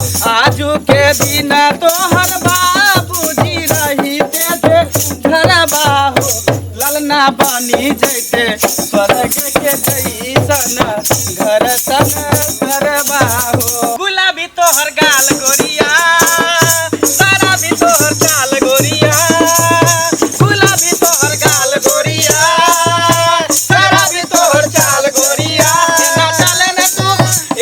आजू के दिन तोहर बाबूजी रहिते जे घरबा हो, ललना बनी जैते स्वर्ग के जैसन घर सन घरबा हो। गुलाबी तोहर गाल गोरिया, शराबी तोहर चाल गोरिया, गुलाबी तोहर गाल गोरिया, शराबी तोहर चाल गोरिया। एना चले ने तू,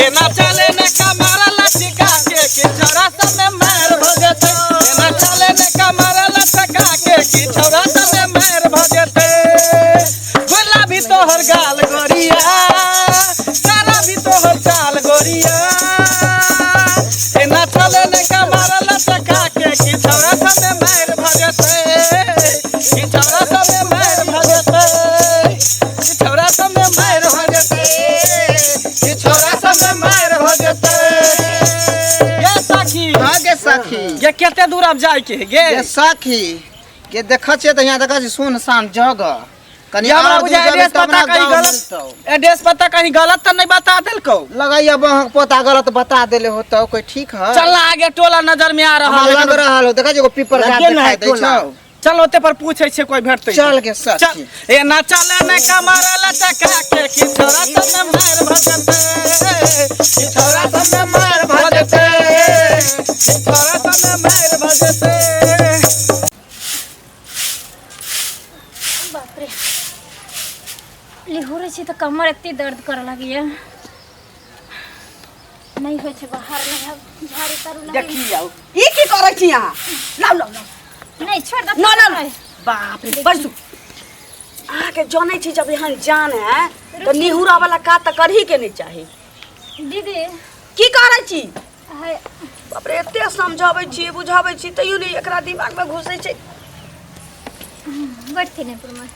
एना चले ने कमर लचका के कि छौरा सब में मार भ जेतै। एना चले ने कमर लचका के कि छौरा सब में मार भ जेतै। गुलाबी तोहर गाल गोरिया, शराबी तोहर चाल गोरिया, एना चले ने कमर लचका के कि छौरा सब में मार भ जेतै। कि छौरा सब में मार भ जेतै, कि छौरा सब में मार भ जेतै, कि छौरा सब में मार भ जेतै। गे सखी, हाँ गे सखी, गे कते दूर आब जाय के है गे? गे सखी, गे देखै छियै तऽ यहाँ देखै छी सुनसान जगह। कनी ये हमरा आओर दूर बुझाय जेबै एड्रेस तब पता ना कहीं गाँव गलत, मिलतौ। एड्रेस पता कहीं गलत तऽ नहीं बता देलकौ? लगैया बहक पोता गलत बता देले होतौ कोई, ठीक है? चल ना, आगे टोला नजर में आ रहा हमरा है। लग रहल हो, देखै छी एगो पीपर गाछ लगे ना देखाइ है दै टोला। छौ। चल ओते पर पूछे छे, कोई भेटतै। चल गे सखी। चल। एना चले ने कमर लचका के कि छौरा सब में मार भ जेतै, कि छौरा सब में मार भ जेतै, कि छौरा सब में मार भ जेतै। बाप रे, लिहुरै छी तऽ कमर एते दर्द करऽ लगैया, नहि होइ छै बाहर नहि आब झाड़ू ताड़ू लगे। देखियौ, ई की करै छी अहाँ? लाउ लाउ लाउ। नहि, छोड़ दे। ना ना ना, बाप रे, बैसू। अहाँके जनै छी, जब एहन जान है तऽ निहुरा वाला काज तऽ करही के नहि चाही। दीदी, की करै छी? है। बाप रे, एते समझाबै छी बुझाबै छी तैयो नहि एकरा दिमागमे घुसै छै। बैठथिन एहि परमे।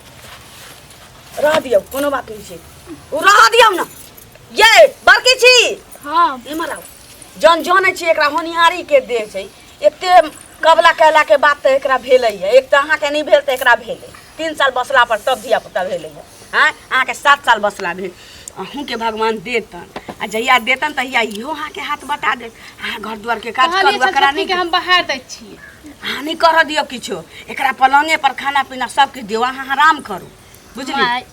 रह दियौ, कोनो बात नहि छै, ओ रह दियौ ने। ये बड़की छी। हाँ। इमहर आउ। जन जनै छी, एकरा होनिहारी के देह छै। एते कबला कयला के बाद तऽ एकरा भेलै है। एक तऽ अहाँके नहि भेल तऽ एकरा भेलै 3 साल बसला पर तब धिया पुता भेलै है। आँय, अहाँके 7 साल बसला भेल। अहूँके भगवान देतन आ जहिया देतन तहिया इहो अहाँके हाथ बटा देत। अहाँ घर दुआरके काज कहलियै करू, एकरा छलखिन नहि कि हम बाहर दै छियै। अहाँ नहि करऽ दियौ किछो। एकरा पलङ्गे पर खाना पीना सब किछु दियौ, अहाँ आराम करू, बुझली? माय,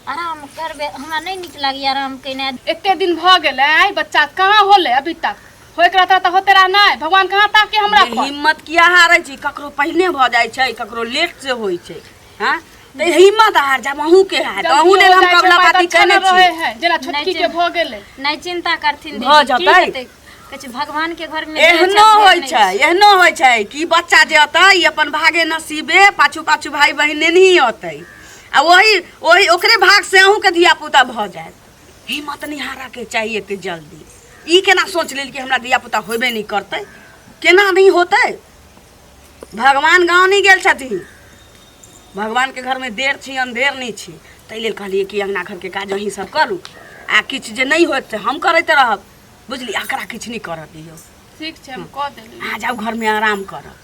आराम करबै, हमरा नहि नीक लागैए आराम केनाइ। एते दिन भऽ गेलै, बच्चा कहाँ होलै अभी तक? होइके रहता तऽ होते रह। नहि, भगवान कहाँ ताके हमरा पर? हिम्मत किया हारै छी? ककरो पहिने भऽ जाइ छै, ककरो लेट से होइ छै। हँ तऽ हिम्मत हार जाब अहूँके हैत। जल्दी अहूँ लेल हो हम जाइ छै, कबला माय, तऽ पाती अच्छा केने ने छी। रहै है जेना छोटकी के चिन्ता। भऽ गेलै। नहि चिन्ता करथिन भऽ दीदी, की जेतै। हेतै? कहै छै भगवान के घर में जे एहनो छै, होइ नहि छै, एहनो होइ छै कि बच्चा जे अतै ई अपन भागे नसीबे पाछू पाछू भाई बहिन नेनही अतै आ वही वही ओकरे भाग से अहूँके धिया पुता भऽ जायत। हिम्मत नहि हारऽके चाही एते जल्दी। ई केना सोच लेल कि हमरा धिया पुता होबे नहि करतै? केना नहि होतै? भगवान गाँव नहि गेल छथिन। भगवानके घरमे देर छी, अन्धेर नहि छी। ताहि लेल कहलियै कि अङ्गना घरके काज अहीं सब करू आ किछु जे नहि होत से हम करैत रहब, बुझली? एकरा किछु नहि करऽ दियौ। ठीक छै, हम कऽ देबै। अहाँ जाउ घरमे, आराम करब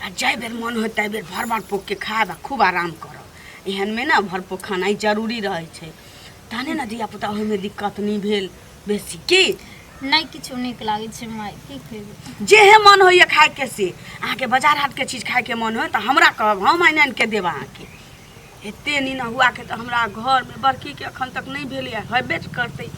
आ जाहि बेर मन होत ताहि बेर भर भर पोखके खायब आ खूब आराम करब। एहनमे ने भर पोख खेनाइ जरूरी रहै छै, तहने ने धिया पुता ओहिमे दिक्कत नहि भेल बेसी की। नहि किछु नीक लागै छै माय, की खेबै? जेहे मन होइए खायके से। अहाँके बाजार हाटके चीज खायके मन होय तऽ हमरा कहब, हम आनि आनिके देब अहाँके। एते नीन हुआके तऽ हमरा घरमे बड़कीके एखन तक नहि भेलैए, हेबे करतै,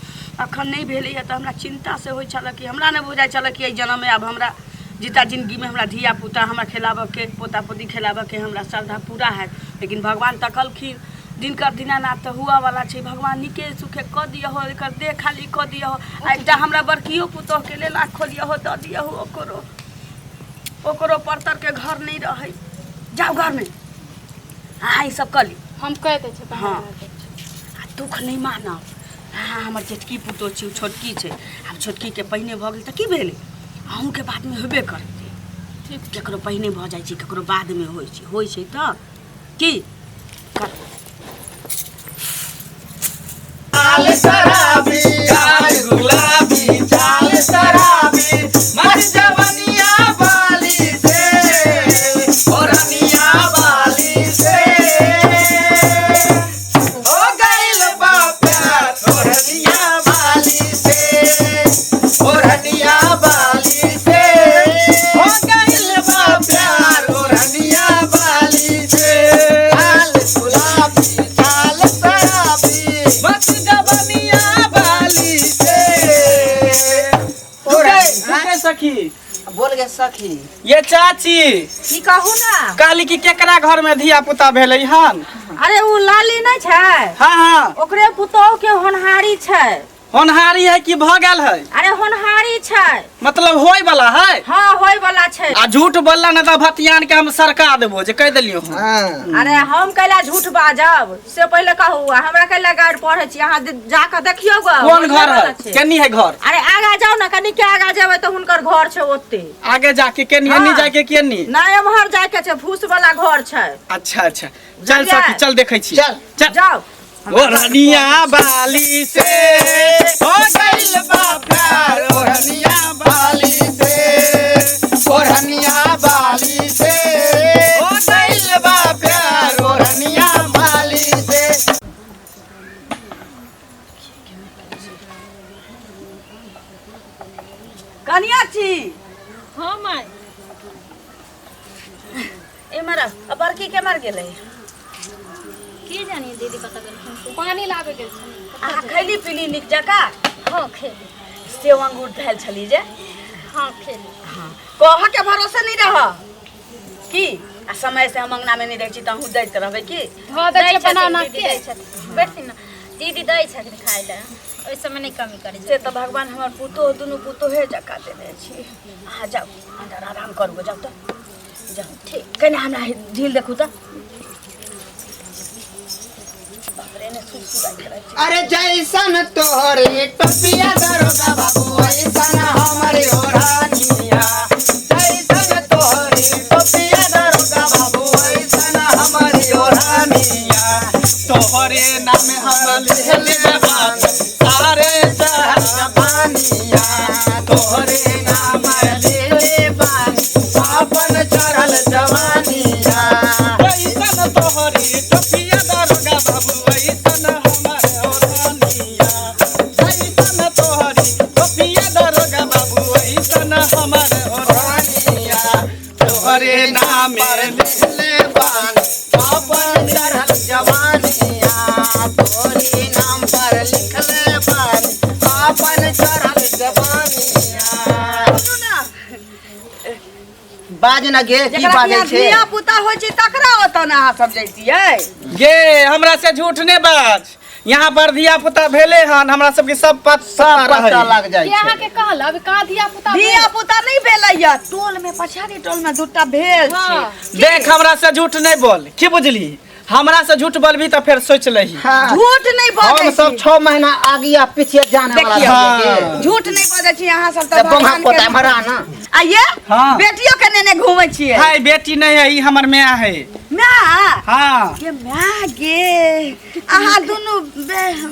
एखन नहि भेलैए तऽ हमरा चिन्ता से होइ छलए कि हमरा नहि बुझाइ छलए कि एहि जनममे आब हमरा जीता जिनगीमे हमरा धिया पुता हमरा खेलाबऽके, पोता पोती खेलाबऽके हमरा श्रद्धा पूरा हैत। लेकिन भगवान तकलखिन दिनकर दीनानाथ तऽ हुअवला छै। भगवान नीके सुखे कऽ दियहो, एकर देह खाली कऽ दियहो आ एकटा हमरा बड़कियो पुतोहके लेल आँखि खोलियहो, दऽ दियहो ओकरो। ओकरो परतरके घर नहि रहै। जाउ घरमे, अहाँ ई सब कऽ लिअ। हम कहि दै छियै। हँ, आ दुःख नहि मानब अहाँ। हमर जेठकी पुतोह छी, ओ छोटकी छै। आब छोटकीके पहिने भऽ गेल तऽ की भेलै? अहूँके बादमे हेबे करतै। ठीक। ककरो पहिने भऽ जाइ छै, ककरो बादमे होइ छै, होइ छै तऽ की कर। चाल शराबी, चाल गुलाबी, चाल शराबी, मर जवनिया वाली से, ओ रनिया वाली से हो गइल बा प्यार, ओ रनिया वाली से, ओ रनिया वाली के सखी? बोल गे सखी। ये चाची की कहू ना? कहली कि केकरा घर में धिया पुता भेलै हन? अरे उ लाली नहीं छै। हाँ हाँ, ओकरे पुतोह के होनहारी छै। होनहारी है कि भ गेल है? अरे होनहारी छै। मतलब होय वाला है? हाँ होय वाला छै। आ झूठ बोलला ना त भतियान के हम सरका देबो जे कह देलियो हन। हाँ। अरे हम कैला झूठ बाजब से पहिले कहू, आ हमरा कैला गाइड पढ़े छी? अहाँ जाके देखियौ ग। कोन घर होय है? वाला छै। केनी है घर? अरे आगा जाओ ना, कनी के आगा जेबै तऽ हुनकर घर छै ओते। आगे जाके केनी? हाँ। एनी जाके केनी? ना एम्हर जाके छै, फूस वाला घर छै। अच्छा अच्छा, चल बुझलियै? सखी चल देखै छी। चल। चल जाओ। ओढ़निया बाली से हो गइल बा प्यार, ओढ़निया बाली से, ओढ़निया बाली से हो गइल बा प्यार, ओढ़निया बाली से। कनिया छी? हाँ माय। एमहर आ बड़की के मर गेलै? की जानी दीदी कतऽ गेलखिन से। पानी लाबे गेल छलै। अहाँ खैली पीली नीक जकाँ? हाँ खेली। सेब अंगूर धयल छली जे? हाँ खेली। कह के भरोसे नहीं रह की? आ समय से हम अंगना में नहीं रहै छी तऽ अहूँ दैत रहबै की? धऽ दै दै छियै छथिन बना ना दीदी के। दै छथिन, बैठथिन ना दीदी, दै छथिन खाय लए, ओहि सबमे नहि कमी करै से छथिन। तऽ भगवान हमर पुतोह दुनू पुतोहे जकाँ देने छी। अहाँ जाउ अन्दर आराम करू, जाउ तऽ जाउ। ठीक कने हमरा ढील देखू तऽ। बाप रे, एने सुरसुराइत रहै छै। अरे जैसन तोहरे टोपिया दरोगा बाबू ऐसन हमरे ओढ़निया, जैसन तोहरी टोपिया दरोगा बाबू ऐसन हमारी ओढ़निया, तोहरे नाम हम लिखले बानी सारे जहान बानिया, तोहरे नाम लिखले बानी अपन चढ़ल जवानिया, ऐसन तोहरी टोपिया दरोगा बाबू ऐसन हमार ओढ़निया, ऐसन तोहरी टोपिया दरोगा बाबू ऐसन हमार ओढ़निया, तोहरे नाम लिखले बानी अपन चढ़ल जवानिया, तोहरे नाम पर लिखले बानी अपन चढ़ल जवानिया। सुनू ना। बाज न गे, की जकरा बाजै छै? धिया पुता होइ छै तकरा ओतऽ ने अहाँ सब जैतियै। गे हमरा से झूठ ने बाज, यहाँ पर धिया पुता भेले हन, हमरा सबके सब पता पता रहै। लग जाइ के छै। अहाँके कहल अभी कहाँ धिया पुता भेल? धिया पुता नहि भेलैया, टोल में पछाड़ी टोल में दूटा भेल छै। हाँ। देख हमरा से झूठ नहीं बोल, की बुझली? हमरा से झूठ बोलबी तऽ फेर सोच लही। हाँ। झूठ नहीं हम बजै सब छी। 6 महीना आगे आ पीछे जाने वाला देखियौ। रहियै गे। झूठ नहीं बजै छी अहाँ सब तऽ तऽ बम्हा भगवान पोता के मरा ना। आ ये हाँ। बेटियो के नेने घूमै छियै? हाय बेटी नहीं है, ई हमर माय है। माय? हाँ। के माय गे, अहाँ दुनू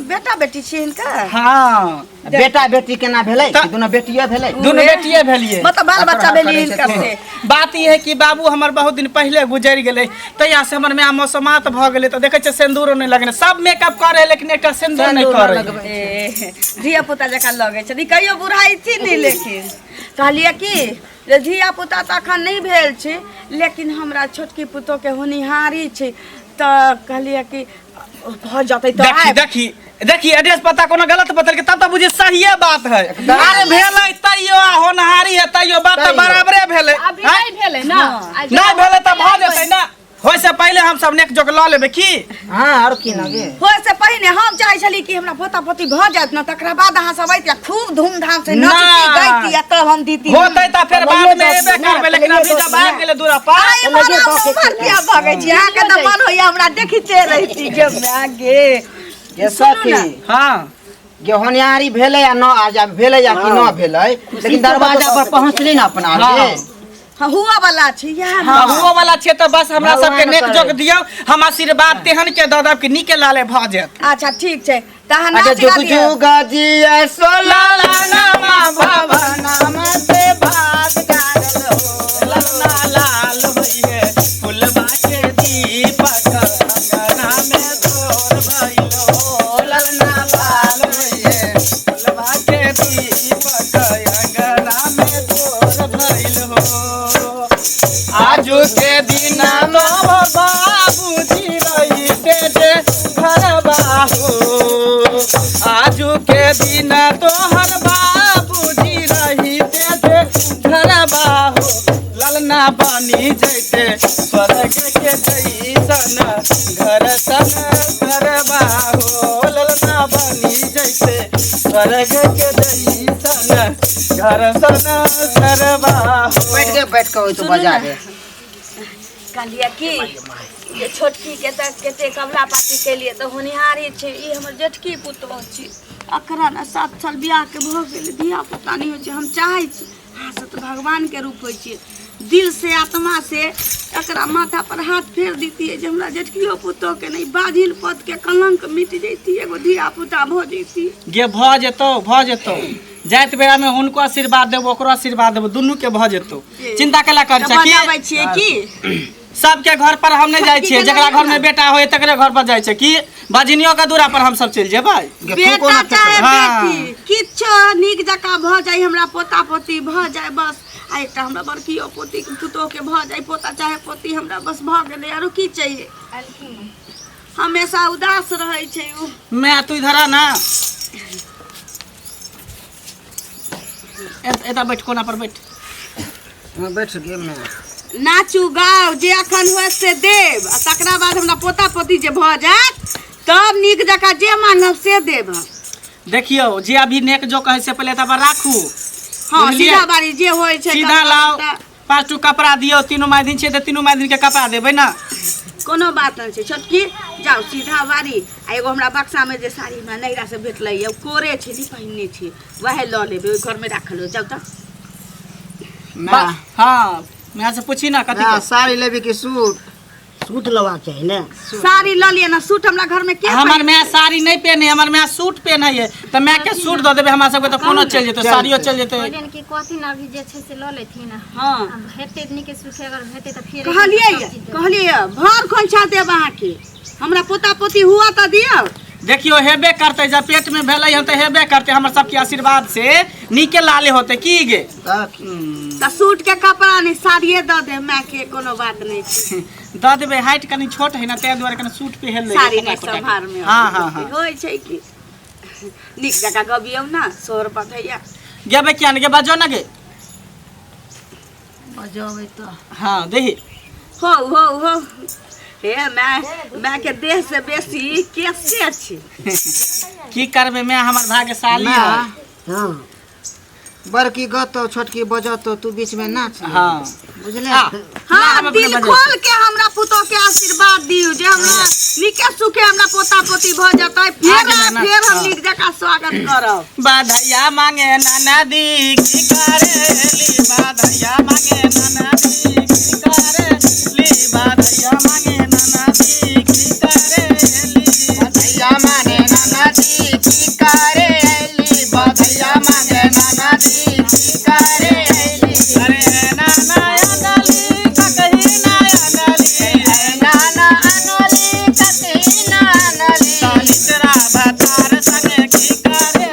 बेटा बेटी छियै हिनकर? हाँ। बेटा बेटी केना भेलै? दुनू बेटिये भेलै? दुनू बेटिये भेलियै। मतलब बाल बच्चा अपना भेलियै करै हिनकर छथिन। से। बात ई है कि बाबू हमर बहुत दिन पहिले गुजरि गेलै, तहिया से हमर माय मौसमात भऽ गेलै, तऽ देखै छियै सिन्दूरो नहि लगने, सब मेकअप करे लेकिन एकटा सिन्दूर नहि सिन्दूर करे। लगबै। ए, धिया पुता जकाँ लगै छै, कहियो बुढ़ाइ नहि। लेकिन कहलियै कि जे धिया पुता तऽ एखन नहि भेल छै, लेकिन हमरा छोटकी पुतोहके होनिहारी छै, तऽ कहलियै कि भऽ जेतै तऽ देखी आयब। देखी देखी, एड्रेस पता कोनो गलत बतलकै तब तऽ बुझी सहिए बात है। अरे भेलै तैयो आ होनहारी है तैयो, बात तऽ तैयो। बराबरे भेलै। अभी आँय? नहि भेलै ना। आ जब नहि भेलै तऽ भऽ जेतै ना, होय से पहिले हम सब नेक जोग लऽ लेबै की? हाँ और की ना गे। होय से पहिने हम चाहै छली कि हमरा पोता पोती भऽ जायत ने, तकरा बाद अहाँ सब अइती आ खूब धूमधाम से नचती ना। गैती आ तब हम दीती। होतै तऽ फेर बाद में एबे करबै, लेकिन अभी जब आबि गेलै दूरा पर। आइ मरा उमर किया भगै छी? अहाँके तऽ मन होइया हमरा देखिते रहिती। गे माय गे। गे सखी। हाँ। गे होनियारी भेलै या न आज भेलै या कि न भेलै, लेकिन दरवाजा पर पहुँचली ना अपना आर गे। हाँ, हुआ वाला छी इएह। हाँ, हुओ वाला छियै तऽ बस हमरा सबके भगवान नेक करे। जोग दियौ, हम आशीर्वाद तेहन के दऽ देब कि नीके लाले भऽ जायत। अच्छा ठीक छै, तऽ अहाँ अच्छा नाच गा जुग दियौ। जुग जिया सोला लाला बाबा नाम से भात गागल हो। ललना लाल होइए फुलबा के दीपक अंगना में तोर भइलो, ललना लाल होइए फुलबा के दीपक अंगना में तोर भइलो। आजू के दिन तो बाबूजी रहिते जे घरबा हो, आजू के दिन तोहर बाबूजी रहिते जे घरबा हो ललना बनी जैते स्वर्ग के जैसन घर सन घरबा हो ललना बनी जैते स्वर्ग के जैसन घर सन घरबा हो। बैठ के बैठ के तो बजा दे। कहलियै कि जे छोटकी के तऽ कते कबला पाती केलियै तऽ होनिहारी छै, ई हमर जेठकी पुतोह छी, अकरा ने 7 साल बियाहके भऽ गेलै, धिया पुता नहि होइ छै। हम चाहै छी अहाँ सब तऽ भगवानके रूप होइ छियै, दिल से आत्मा से एकरा माथा पर हाथ फेर दितियै जे हमरा जेठकियो पुतोहके नहि बाझिल पद के कलंक मिट जैती, एगो धिया पुता भऽ जैती। गे भऽ जेतौ भऽ जेतौ, जाइत बेरा में हुनको आशीर्वाद देबो ओकरो आशीर्वाद देबो, दुनू के भऽ जेतौ, चिंता केला कर छै बजाबै छियै की सबके घर पर हम नहीं जाइ छियै, जकरा घर में बेटा होय तकरे घर पर जाइ छै, की बजनियो के दूरा पर हम सब चलि जेबै। बेटा चाहे बेटी किछो नीक जकाँ भऽ जाय, हमरा पोता पोती भऽ जाय बस, आ एकटा हमरा बड़कियो पोती पुतोह के भऽ जाय, पोता चाहे पोती हमरा बस भऽ गेलै, आरो की चाहिए। हमेशा उदास रहै छै उ। मैं तू इधर आ ना, एता बैठ, कोना पर बैठ। बैठ गे मैं। नाचू गाओ जे अखन होय से देब, आ तकरा बाद हमरा पोता पोती जे भऽ जायत तब नीक जकाँ जे मांगब से देब। देखियौ जे अभी नेक जो कहै से पहिले तब राखू। हाँ सीधा बारी जे होइ छै सीधा लाओ, 5 टू कपड़ा दियौ, तीनू माय दिन छियै तऽ तीनू माय दिन के कपड़ा देबै ना। कोनो बात नहि छै छोटकी, जाउ सीधा बारी। आ एगो हमरा बक्सा में जे साड़ी हमरा नैहरा से भेटलै यऽ, ओ कोरे छै नहि पहिनने छी, वएह लऽ लेबै, ओहि घर में राखल हो, जाउ तऽ। हाँ मैं से पूछी ना कथी साड़ी लेबी कि सूट? सूट लेबाक चाही ने। साड़ी ल लिअ ना, सूट हमरा घर में के हमर my sari नहीं पहने, हमर my suit पहने है, त my के सूट the देबे, हमरा सबके त कोनो चल जेतै, साड़ियो चल जेतै। कहलियन कि कहथिन अभी जे छै से ल लेथिन। हां हेतै नीके सुखे अगर हेतै त फेर कहलियै कहलियै भर खोइछा देब अहाँके, हमरा पोता पोती हुआ त दियौ। देखियो हेबे करतै, जब पेट में भेलै हन त हेबे करतै, हमर सबके आशीर्वाद से नीके लाले होते की गे। त सूट के कपड़ा नहीं साड़िए the they my के, कोनो बात नहीं छै। The देबे, हाइट कनी छोट है ना ते दुआरे कनी सूट पहिन ले, साड़ी नहीं संभार में। हां हां हां होय छै की नीक जकाँ गबियौ ना, सोर पथैया गेबे किया ने गे, बजो ना गे। बजबै त हां देही हो हो हो हे my, my के देह से बेसी केसे छी की करबे, मैं हमर भाग्यशाली है। हां बड़की गतो छोटकी बजतो, तू बीच में नाच। हां बुझले। हां दिल खोल के हमरा पुतोह के आशीर्वाद दियौ जे हमरा नीके सुखे हमरा पोता पोती भ जतै, फेर फेर हम नीक जकाँ स्वागत करब। बधैया मांगे नाना दी की करेली, बधैया मांगे नाना दी की करेली, बधैया मांगे नाना दी की करेली, बधैया मांगे नाना दी की करेली, बधैया मांगे नाना दी की करेली। अरे नाना अनली ककही ना अनली, नाना अनली ककही ना अनली, मिश्रा भतार संगे की करेली,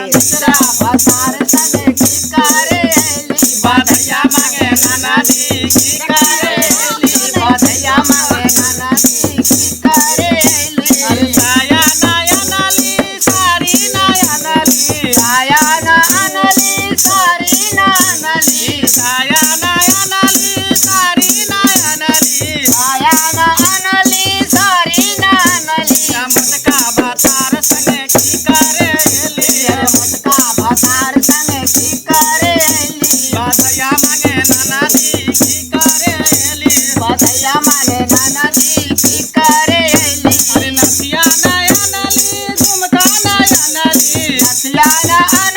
मिश्रा भतार संगे की करेली, बधैया मांगे नाना दी की करेली, बधैया मांगे नाना दी की करेली। साया नया नली साड़ी नया नली, साया नली साड़ी ना नली, साया नया नली साड़ी नया नली, साया नली साड़ी ना नली, मोटका भतार संगे की करेली, मोटका भतार संगे की करेली, बधैया मांगे नाना दी की करेली, बधैया मांगे नाना दी की करेली। अरे नथिया नया नली झुमका नया नली, नथिया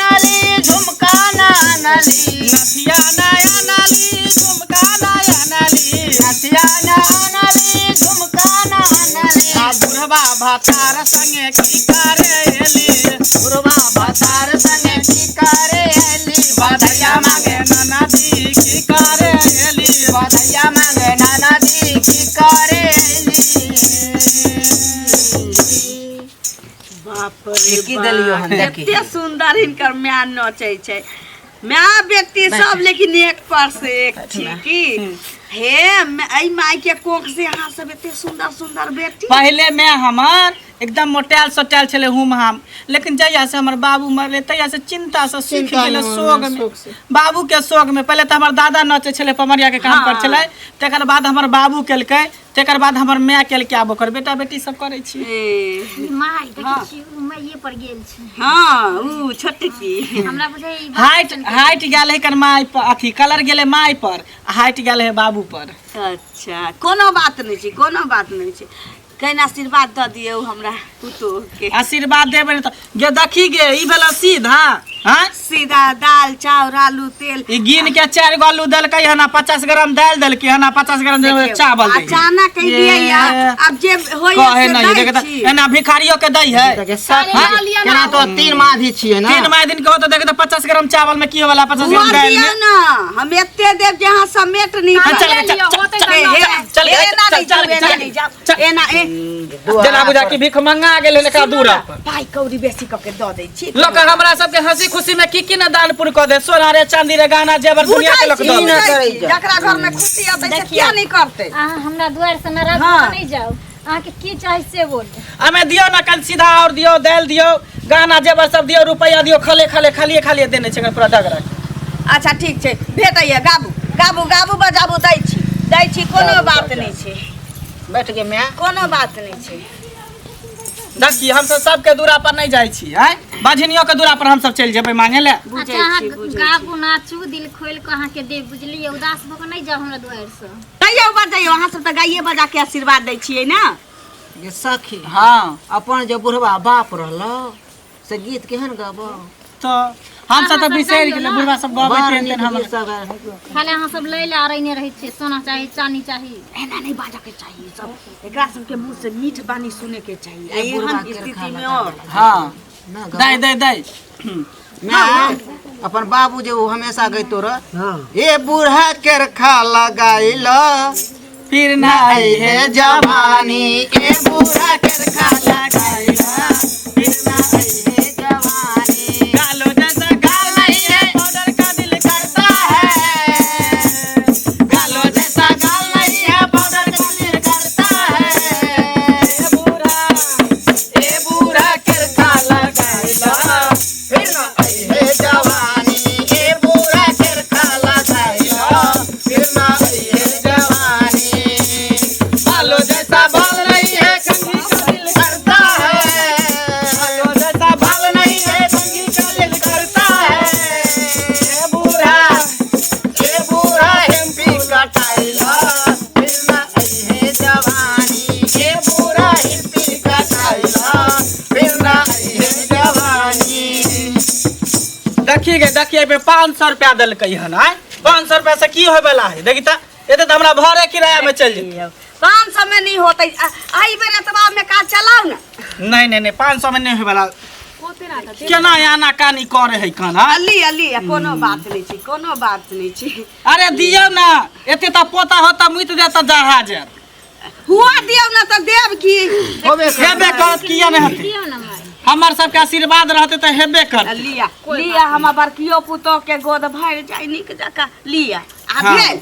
नली झुमका नली, नथिया नया नली झुमका नया नली, नथिया नली झुमका नली, बुढ़वा भतार संगे की करेली, बुढ़वा भतार संगे की करेली, बधैया मांगे नाना दी की करेली, बधैया मांगे नाना दी की करेली। बाप रे की देलियो हन देखी, कते सुंदर हिनकर my नचै छै, my बेटी सब लेकिन एक पर से एक छी की। हे एहि माय के कोख से अहाँ सब एते सुंदर सुंदर बेटी। पहिले मैं हमर एकदम मोटायल सोटायल छलै हुम हम, लेकिन जहिया से हमर बाबू मरले तहिया से चिंता से सूखि चिंता गेलै मे, शोक में। शोक से। बाबू के शोक में पहिले तऽ हमर दादा नचै छलै, पमरिया के काम कर छलै, तकर बाद हमर बाबू केलकै, तकर बाद हमर माय केलकै, आब ओकर बेटा बेटी सब करै छी। ए, माय देखै छी उ माइये पर गेल छै। हाँ उ छोटकी हमरा बुझाइ ई हाइट हाइट गेल है कर माय पर, अथी कलर गेलै माय पर, हाइट गेल है बाबू पर। अच्छा कोनो बात नहीं छै, कोनो बात नहीं छै, कहीं आशीर्वाद दऽ दियौ हमरा पुतोह के। आशीर्वाद देबै ने तऽ गे देखी गे ई भेलै सीधा। हाँ सीधा दाल चाउर आलू तेल ई गिन के 4 गो आलू देलकै हन, 50 ग्राम दालि देलकै हन, 50 ग्राम देखियौ, चावल देलकै। अचानक कहि दियै ये। आब जे होइए कहे से नहीं दै देख तऽ छी। एना भिखारियो के दै है। देखिए, सखी, हाँ? लिअ ना। केना तो 3 माधी छियै ना। 3 माह दिन के होतै देख तऽ 50 ग्राम चावल में की होवला 50 ग्राम हुआ दालि दियौ में। ना, हम एते देब जे अहाँ समेट नहीं हाँ, पायब। चल चल लिअ, चल होतै चल तऽ हे, चल हे, एना चल नहि चल जाउ, एना चल नहि जाउ, चल। एना ए जेना बुझा कि भीख मंगा गेल हन एकरा दूरा पर। पाइ कौड़ी बेसी कऽ के दऽ दै छी। लोक हमरा सबके हंसी खुशी में की की ना दान पुण्य कऽ दे, सोना रे चांदी रे गहना जेवर दुनिया के बुझै लोक छी, दऽ दे। बुझै करै छी, जाउ। जकरा घर में खुशी अतै से देखियौ। किया नहीं करतै? अहाँ हमरा दुआरि से नाराज हाँ। भऽ नहि जाउ, अहाँके की चाही से बोलू। हमें दियो ना कल सीधा और दियो दालि दियो गहना जेवर सब दियो रुपया दियो, खले खले खालिए खालिए देने छै पूरा डगरा के। अच्छा ठीक छै, भेटैया गाबू गाबू गाबू बजाबू, दै छी दै छी, कोनो बात नहीं छै। बैठ गे माय। कोनो बात नहीं छै। देखी हम सब सबके दूरा पर नहीं जाइ छी, आँय बझनियो के दूरा पर हम सब चलि जेबै मांगे ले। बुझै अच्छा अहाँ छी, बुझै छी। गाबू नाचू दिल खोलि कऽ अहाँके देब, बुझलियै? उदास भऽ कऽ नहि जाउ हमरा दुआरि से। तैयो बजैयौ, अहाँ सब तऽ गाइए बजा के आशीर्वाद दै छियै ना। गे सखी, हाँ अपन जे बुढ़वा बाप रहलो से गीत केहन गाबो? तऽ हम सब तऽ बिसरि गेलै, बुढ़वा सब गबै बड़ तेहन नीक तेहन हमर। गीत सब गाबै। खाली अहाँ सब लै लए अरैने रहै छियै, सोना चाही चानी चाही। एना नहीं बाजऽ के चाहिए, सब एकरा सबके मुँह से मीठ बानी सुने के चाहिए। ए बुढ़वा एहन केर स्थिति खाना में और हाँ ना गाबो। दै दै दै माय अपन बाबू जे ओ हमेशा गैतो रह, ए बूढ़ा केर खा लगाइल फिर ना आई है जवानी, ए बूढ़ा केर खा लगाइल फिर ना आई है जवानी। गालो जैसा गाल नहीं है पाउडर का दिल करता है, गालो जैसा गाल नहीं है पाउडर का दिल करता है। ए बूढ़ा केर खा लगाइल फिर ना आई है जवानी, ए बूढ़ा केर खा लगाइल फिर ना आई है जवानी। बालो जैसा बाल नहीं है कंघी का दिल करता है, बालो जैसा बाल नहीं है कंघी का दिल करता है। ए बूढ़ा ए बूढ़ा एमपी कटाइला फिर ना आई है जवानी, ए बूढ़ा एमपी कटाइला फिर ना आई है जवानी। देखिए गे देखिए पे 500 रुपया देलकै हन, आँय 500 रुपया से की होय वाला है? देखी तऽ एते तऽ हमरा भरे किराया में चलि जेतै। 500 में नहीं होतै, एहि बेर एतबा में काज चलाउ ना। नहीं नहीं नहीं 500 में नहीं होय वाला, केना आना कानी करे है कान? अली अली कोनो बात नहीं छै, कोनो बात नहीं छै। अरे दियौ ना, एते तऽ पोता होता मुइत देता जहाज। हुआ दियौ ना तऽ देब की? हेबे करत किया नहीं हेतै? दियौ ना माय। हमर सबके आशीर्वाद रहतै तऽ हेबे करतै। लिया लिया, हमर बड़कियो पुतोह के गोद भरि जाय नीक जकाँ। लिया आ हाँ। भेल।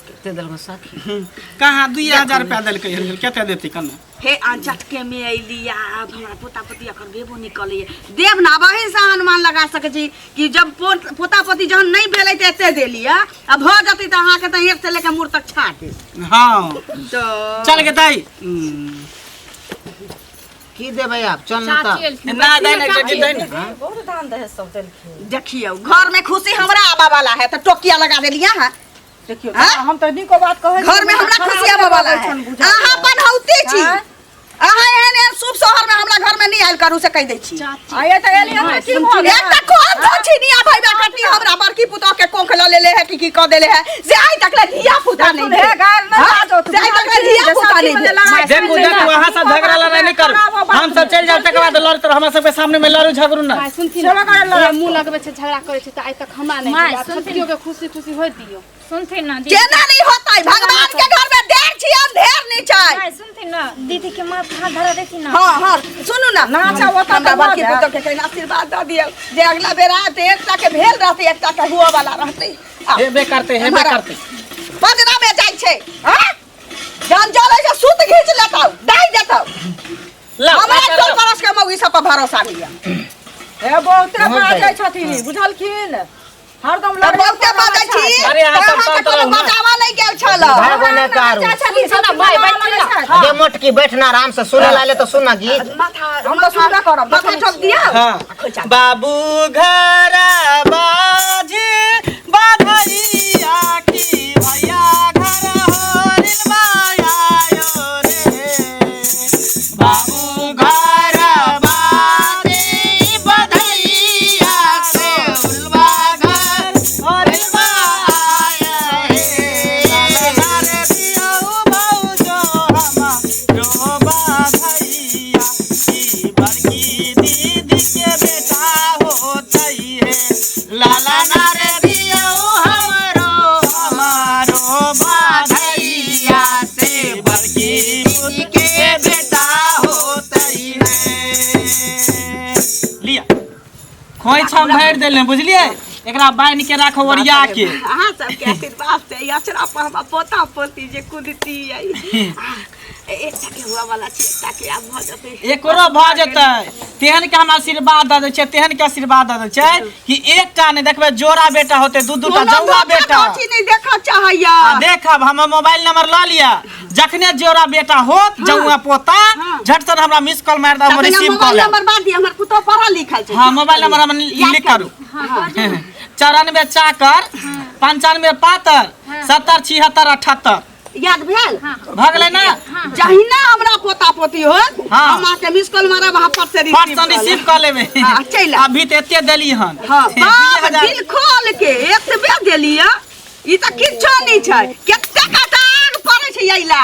कते देलको सखी? कहाँ 2000 रुपया देलकै हन, कते देतै कन्ना? हे अनचटके में अयली, आब हमरा पोता पोती एखन भेबो नहीं कलैए। देब ना, वही से अनुमान लगा सकै छी कि जब पोता पोती जहन नहीं भेलै तऽ एते देलियै, आ भऽ जेतै तऽ अहाँके तऽ एक से लेके मुड़ तक छाट देत। हाँ तऽ चल गे दाइ। की देबै आब? चल ना चाची तऽ। एलखिन। ना दाइ ना चाची दाइ ना। देखियौ घर में खुशी हमरा आबऽ वाला है तऽ टोकिया लगा देलियै अहाँ। देखियौ हाँ? हम तऽ नीको बात कहै घर में हमरा खुशी आबऽ वाला है, अहाँ पनहौती छी, अहाँ एहन एहन शुभ शहर में हमरा घर में नहीं आयल करू से कहि दै छी। आये तऽ एलियै तऽ की भऽ गेल? एकटा कोन दक्षिणिया भैबा कटनी हमरा बड़की पुतोह के कोख लऽ लेले है कि की कऽ देले है से आइ तक ले धिया पुता नहीं हे गार न हाँ? बाजो, तू से आइ तक ले धिया पुता नहीं भेल। देखू देखू अहाँ सब झगड़ा लड़ाई नहीं करू, हम सब चलि जाब तकर बाद लड़त रह, हमरा सबके सामने में लड़ू झगड़ू ना। माय सुनथिन ना, मुँह लगबै छै झगड़ा करै छै तऽ आइ तक हमरा नहि माय, भेल। आब सुनथिन। छोटकियो के खुशी खुशी होइत दियौ। सुनथिन ना दीदी। केना नहीं होतै, भगवान के घर में देर छी अंधेर नहीं छै। माय सुनथिन ना दीदी के माथ हाथ धरा देथिन ना। हाँ हाँ सुनू ना, नाचा ओतऽ हमरा तऽ बड़की भऽ पुतोह के कहीं आशीर्वाद दऽ दियौ जे अगला बेर आयत एकटा के भेल रहतै एकटा के हुअ वाला रहतै। आ, हेबे करतै हेबे करतै। पजरा में जाइ छै। छै हां जान जलै छै सूत घीच लेतौ डाहि देतौ। लाउ, हमरा अच्छा, टोल लाउ। पड़ोस के मौगी सब पर भरोसा नहीं है। हे बहुते बहुत बाजै बढ़िया। छथिन बुझलखिन, हरदम तऽ लड़ै बहुते बाजै छी। अरे अहाँ तऽ सब अहाँके शान्त कोनो रहू ना। बचावा नहि गेल छल। भाय बहन कारू छथिन ना भाई, बैठ ना। अरे मोटकी बैठना आराम से सुने लाले तो सुनना गीत। माथा हम तऽ सुनबे करब। माथा ठोक दियौ। हाँ। बाबू घर बाजे बधैया की भैया घर होरिल मायायो रे। बाबू घर बाजे बधैया के उलवा घर होरिल माया हे। लाल रे दियौ भौजो हमारो बधैया की बड़की दीदी के बेटा होतै हे। लाला नारे दियौ हमरो हमारो बधैया से बड़की दीदी के बेटा होतै हे। लिया खोइछा भरि देले बुझलियै, एकरा बान्हि के राखो ओरिया के। अहाँ सबके आशीर्वाद से ई अचरा पर हमरा पोता पोती जे कुदती एकटा के हुआ वाला छै, एकटा के आब भऽ जेतै। एकरो भऽ जेतै, तेहन के हम आशीर्वाद दऽ दै छियै, तेहन के आशीर्वाद दऽ दै छियै कि एकटा नहि देखबै जोड़ा बेटा होतै, दू दूटा कोनो जौआ धोखा बेटा। धोखी नहि देखऽ चाहैया। आ देखब हमर मोबाइल नंबर लऽ लिअ, जखने जोड़ा बेटा होत जौआ पोता झट सन हमरा मिस कॉल मारि दब, हम तखने रिसीव कऽ मोबाइल लेब। नंबर बाद दिअ, हमर पुतोह पढ़ल लिखल छै। हाँ मोबाइल नंबर हम याद लिख करू। 94 चाकर 95 पातर 70 76 78। याद भेल? भऽ गेलै ना? जहिना हमरा पोता पोती होत हाँ। हम अहाँके मिस कॉल मारब, अहाँ फट से फट रिसीव सन कऽ लेब। रिसीव कऽ लेबै। हाँ, चलि आउ। अभी तऽ एते देली हन। हाँ, बाप 2000 दिल खोल के एतबे देलियै, ई तऽ किछो नहि छै, कते कटार पड़ै छै अइला।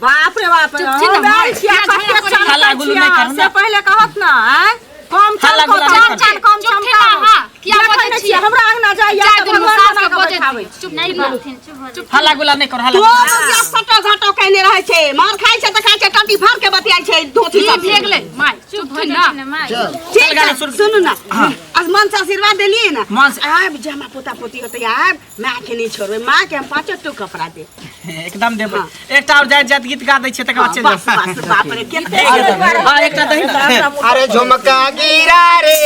बाप रे बाप, चुप छी ना, हम आयल छियै, किया कते झगड़ा करै चमकै हल्ला गुल्लू छियै नहि करू से ना। पहिले कहत ना, आँय? कम हल्ला चमको, गुल्ला नहि चार करू। चार कम चुप छी चमकाओ। ना, हाँ, किया देखै बजै नहि छियै? छियै, हमरा अंगना जाइया जा तऽ दुनू भगवान सास बना के कऽ बजै बैठाबै छी। छी। चुप नहि छी ना। बोलथिन, चुप हो जेथिन। हल्ला गुल्ला नहि करू, हल्ला तो गुल्ला। बुझिया सटो घाटो कयने रहै छै, मार खाइ छै तऽ खाइ छै, टंटी फाड़ के बतियाइ छै धोती ई सब। भेग ले my, चुप हो छी ना। जेथिन माय। ठीक चल गाना छै, शुरू। सुनू ना, आज मन से आशीर्वाद देलियै ना, मन से- आब जे हमरा पोता पोती होतै आब माय के नहि छोड़बै, माँ के हम पाँचो टूक कपड़ा देब। एकदम देबै। एकटा और जाइत जाइत गीत गा दै छियै तकर बाद चलि बस जाउ। बस बाप रे केते। हाँ एकटा दही ना। अरे झुमका गिरा रे,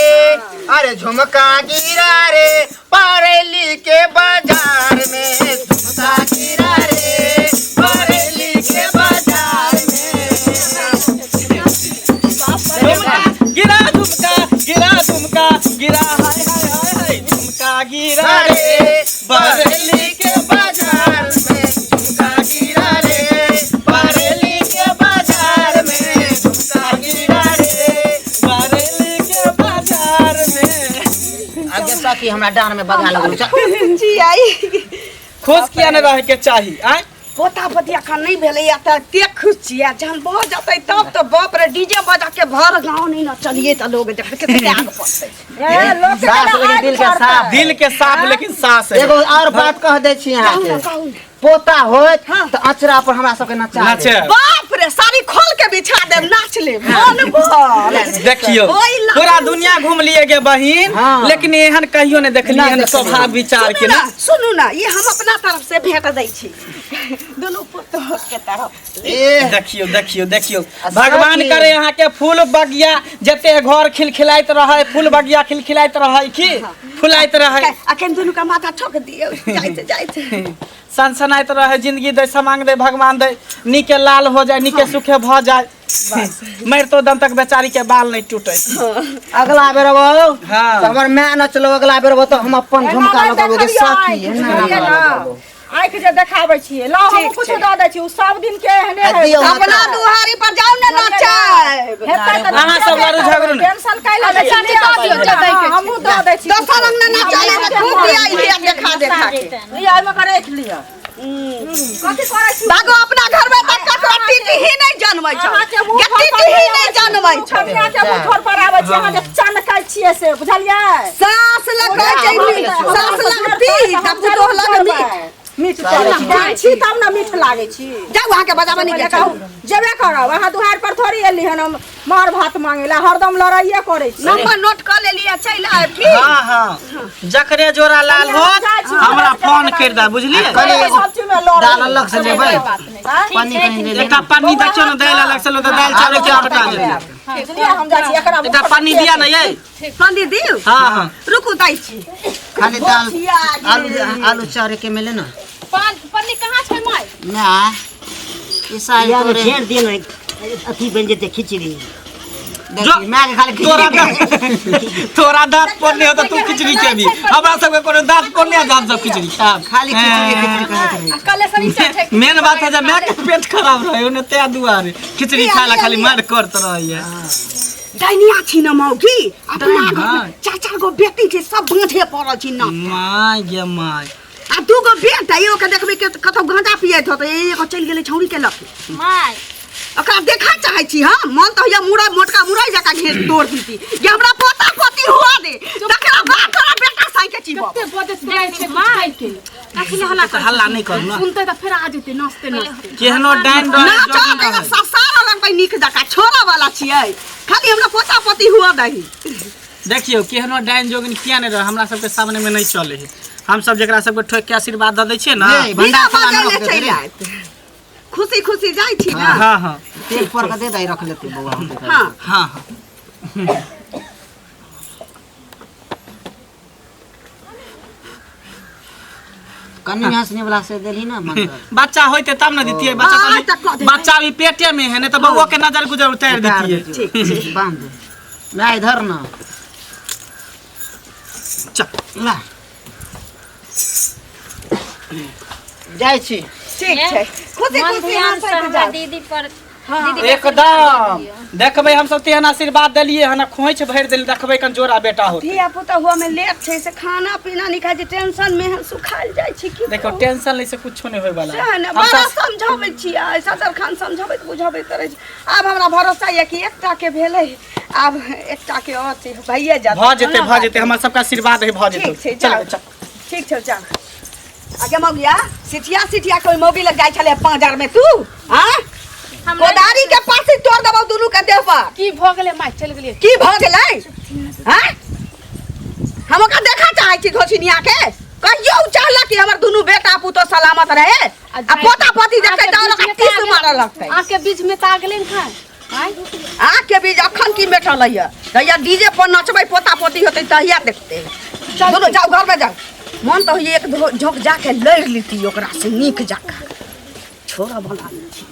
अरे झुमका गिरा रे बरेली के बाजार में, झुमका गिरा रे बरेली के बाजार में। झुमका गिरा, झुमका गिरा, झुमका गिरा, हाय हाय हाय हाय झुमका गिरा रे बरेली के बाजार में, झुमका गिरा रे बरेली के बाजार में, झुमका गिरा रे बरेली के बाजार में। आगे सखी हमरा डांड में बगा लगल चल। जी आई खुश किया नहि रहे के चाही आँय? पोता पोती अखन नहि भेलैया तऽ एते खुश छियै, जहन भऽ जेतै तब तऽ बाप रे डीजे बजा के भर गाँव नहि नचलियै तऽ लोग देख के कते आग पड़तै। ए, लोक के सास तऽ लेकिन आगि दिल के पड़तै। साफ। दिल के साफ लेकिन सास है। एगो और बात कह दै छी कहू ना, अहाँके, कहू ना। पोता होत तऽ अचरा पर हमरा सबके नचा देत। नाचे। बाप रे साड़ी खोल के बिछा देब, नाच लेब मन भर। देखियौ ओहि ला- पूरा दुनिया घूम लिए गे बहिन, हाँ। लेकिन एहन कहियो नहि देखलियै नहि एहन देखलियै। स्वभाव विचार के सुनू ना। ना, सुनू ना, ई हम अपना तरफ से भेंट दै छी दुनू पुतोह के तरफ। ए देखियौ देखियौ देखियौ, आ भगवान सखी। करे अहाँ के फूल बगिया जते घर खिलखिलाइत रहै, फूल बगिया खिलखिलाइत रहै की फुलाइत रहै। अखन दुनू के माथा ठोक दियौ जाइत जाइत। सनसनाइत रहे जिंदगी दे, समांग दे, भगवान दे, नीके लाल हो जाए, नीके सुखे भ जाए, मरतो दम तक बेचारी के बाल नहीं टूटे। अगला बेर अबौ हाँ। तऽ हमर माय नचलो, अगला बेर अबौ तऽ हम अपन एना झुमका नहि लगबौ गे देखलियै, सखी, एना बुझलियै हमरा ना? लगबौ। आँखि जे देखाबै छियै, लाउ हम कुछो दऽ दै छी, उ सब दिन के एहने आ है। दियौ अपना माता। दुहारी पर जाउ ने नचै। हेतै तऽ अहाँ सब लड़ू झगड़ू नहि। टेंशन कैला दै छी, चाची दऽ दियौ, जे दै के छै। हमहूँ दऽ दै छी। दोसर रंग ने नचले तऽ खूब दिया लिया देखा देखा के। लिअ, एहिमे के राखि लिअ। कथी करै छी? भागो अपना घर में तऽ ककरो टीटी ही नहीं जनमै छौ, अहाँके मुँह के पर टीटी ही नहीं जनमै छौ। कनियाके मुँह ठोर पर आबै छी, अहाँ जे चनकै छियै से बुझलियै? सास लग कहै छै सास लग पी तऽ पुतोह लग मीठ। मीठ। मीठ चलै छी। जान छी तब ने मीठ लागै छी। जाउ अहाँके बजाबऽ नहि पहिले कहू। कहू जेबे करब, अहाँ दुहार पर थोड़ी एली हन हम मार भात मांगे ला, हरदम लड़ाइए करै छी। नंबर नोट कऽ लेलियै, चलि आयब की? हाँ हाँ, जकरे जोड़ा लाल होत हमरा फोन कर दे, बुझलियै? सब चीज में लड़ै। दाल अलग से लेबै, पन्नी कहीं ले एकटा पन्नी देखियौ ने, दालि अलग से लो तऽ दालि चावल के कटा जेतै। बुझलियै, हम जाइ छी एकरा। एकटा पन्नी दिया ने यै। पन्नी दियौ? हाँ हाँ। रुकू, दै छी। खाली दाल आलू, आलू चाउर के मिले ना। पान पन्नी कहाँ छै माय? ना ई साल यार तोरे छेड़ दिए ने, अथी बन जेते खिचड़ी। देखी मैं के खाली तोरा तोरा दांत पर नहीं होता, तू खिचड़ी खेबी? हमरा सबके कोनो दांत पर नहीं, हम सब खिचड़ी खाब? खाली खिचड़ी खिचड़ी कहैत रहै। आ कलेसरी चढ़ै। मेन बात है जे माय के पेट खराब रहे ओने, ते दुआरे खिचड़ी खाय ला खाली मार करत रहैया। डाइनिया छी न मौगी, अपना घर हाँ। में चार चार गो बेटी छै, सब बाँधे पड़ल छी न। My गे my. आ दू गो बेटा एगो के देखबै के कतौ गांजा पियैत होतै, एगो चलि गेलै छौड़ी के लऽ के। My ओकरा देखा चाहै छी हम, मन तऽ होइया मुरई मोटका मुरई जकाँ घेर तोड़ दीती जे हमरा पोता पोती हुआ दे, तकरा बाद तोरा बेटा साई के चीबब। कते बजैत रहै छै माय के। कथी ले हल्ला तऽ हल्ला नहि करू ने। सुनते तऽ फेर आ जेतै नाचते नाचते। केहनो डाइन ना रहे, चल जोगिन एगो रहे। ससारा लगबै नीक जकाँ, छोड़ा वाला छियै, खाली हमरा पोता पोती हुआ दही। देखियौ, केहनो डाइन जोगिन किया नहि रहे, हमरा सबके सामने में नहि चले है। हम सब जेकरा सबके ठोक के आशीर्वाद दऽ दै छियै ने। नहीं, बिना भंडार खाना बजैले रख दे चलि रे। आयत, खुशी खुशी जाइ छी ने। हाँ हाँ। तेल पर के दे दही, रख लेते बौआ होते। हाँ हाँ हाँ। कन्नी हंसने वाला से देली ना मंत्र। बच्चा होइते तब ने दितियै बच्चा। हाँ, तऽ तऽ कऽ देबै। बच्चा अभी पेटे में है, नहीं तऽ बौआ के नजर गुजर उतारि उतार दितियै। दे, बांध दे ना इधर ना। चल। ला जाइ छी। ठीक छै, खुशी मन खुशी ध्यान से हँसैत हमरा जाउ। दीदी पर, दीदी के आशीर्वाद एकदम दियौ। देखबै, हमसब तेहन आशीर्वाद देलियै हन आ खोंइछ भरि देली, देखबै कन जोड़ा बेटा होतै। धिया पुता हुआ में लेट छै से खाना पीना नहि खाइ छै, टेंशन में हम सुखायल जाइ छी की। देखियौ, टेंशन लै से कुछो नहि होय वाला। सएह ने, बड़ा समझाबै छियै, सदर खान समझाबैत बुझाबैत रहै छै। आब हमरा भरोसा यऽ कि एकटा के भेलै, आब एकटा के अथी भइए जायत। भऽ जेतै, भऽ जेतै, हमर सबके आशीर्वाद है, भऽ जेतै। ठीक छै। चल। जाउ। चल। ठीक छै, जाउ। आगे मौगिया, सिठिया सिठिया कोई मौगी लग जाइ छलै पाँजर में तू, हाँ? हमरा कोदारी के पासी तोड़ देबौ दुनू के देह पर। की भऽ गेलै माय? चलि गेलियै। की भऽ गेलै? हाँ, हम ओकरा देखा चाहै छी घोसिनिया के। कहियो उ चाहलक कि हमर दुनू बेटा पुतोह सलामत रहे आ पोता पोती देखतै तऽ ओकरा तीस मारऽ लगतै। आँख के बीच में तऽ आ गेलै ने खाय आँय? आँख के बीज अखन की मेटल है? तहिया डीजे पर नचबै, पोता पोती होतै तहिया देखतै। दुनू जाउ, घर में जाउ। मन तऽ होइए एक झोंक जाके लड़ि लीती ओकरा से नीक जकाँ। छोड़ऽ वाला नहि छी।